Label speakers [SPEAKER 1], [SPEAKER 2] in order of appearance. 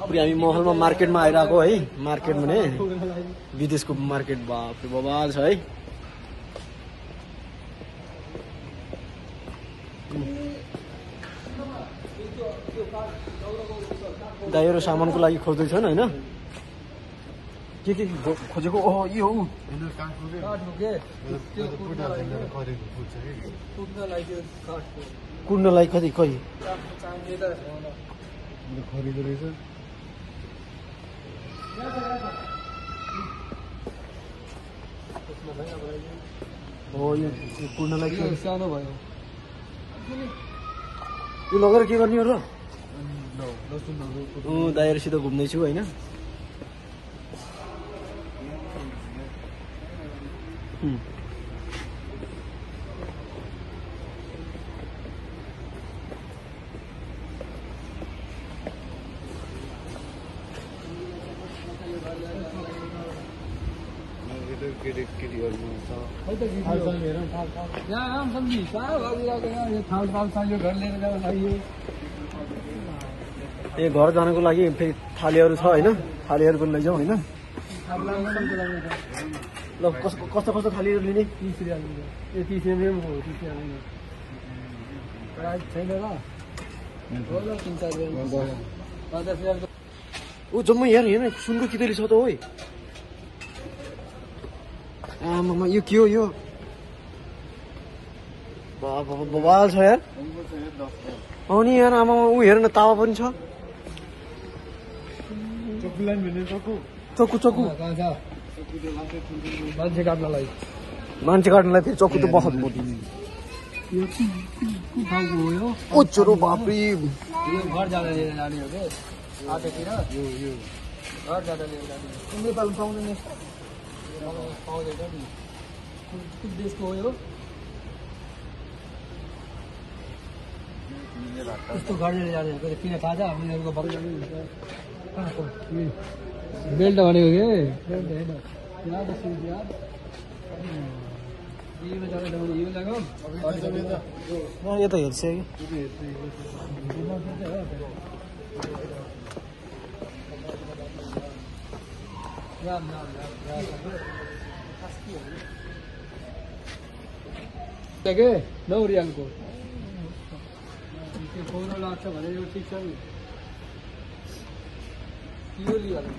[SPEAKER 1] पुरै हामी महलमा मार्केटमा आइरहेको है मार्केट भने विदेशको मार्केट बाप रे बवाल छ है दाइहरु सामानको लागि खोज्दैछन् हैन के खोजेको ओहो यो हो कुण्डलाई कति कति खरिदो रहेछ हो यो कुण्डलाई सानो भयो यो लगेर के गर्ने हो र दाइहरुसित घुम्दैछु हैन ए घर जानको लागि फेरि थालीहरु छ हैन थालीहरु पनि लैजाऊ हैन ल कस्तो कस्तो थालीहरु लिने 30 रुपैयाँ ए 30 रुपैयाँ हो 30 रुपैयाँ प्राइस छैन र हो ल 3-4 रुपैयाँ ओ जम्मै हेर सुनको कितेली छ त ओइ आमामा यो के हो यो बाबा बवाल छ यार अनि यार आमामा उ हेर न तावा पनि छ चक्कु मान्छे काट्नलाई फेरि चक्कु त बहुत मोटी ओ चोरो बाप्रे घर जाँदा लिएर जाने हो के आटेतिर यो घर जाँदा लिएर जाने तिमीले पाउनु पाउँदैन पाउँदैन नि कुन देशको हो यो यस्तो घर लिएर जाने हो किन थाहा छ हामीहरूको बगल बेल्ट भनेको के बेल्ट होइन यहाँ त सुन यार यता हेर्छ कि 9 रियालको फोन लाग्छ भने यो ठिक छ नि यो लिइहाल्नु